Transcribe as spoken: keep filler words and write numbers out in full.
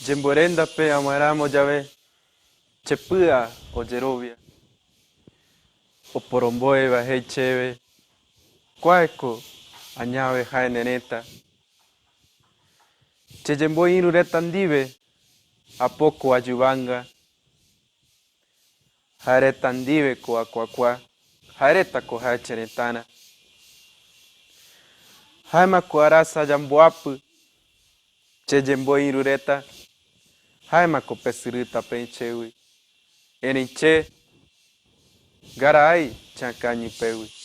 Yemboerendape amoaramo yave, chepía oyerovia. Oporomboe va jei cheve: "Kuae ko añave jae nerëta. Che yemboe ïru reta ndive, apoko ayuvanga. Jae reta ndive ko akuakua, jae reta ko jae che retärä. Jaema ko arasa yamboapɨ, che yemboe ïru reta, jaema ko pesɨrɨta peï chegui. Erëi che ngara ai chäkañɨ pegui."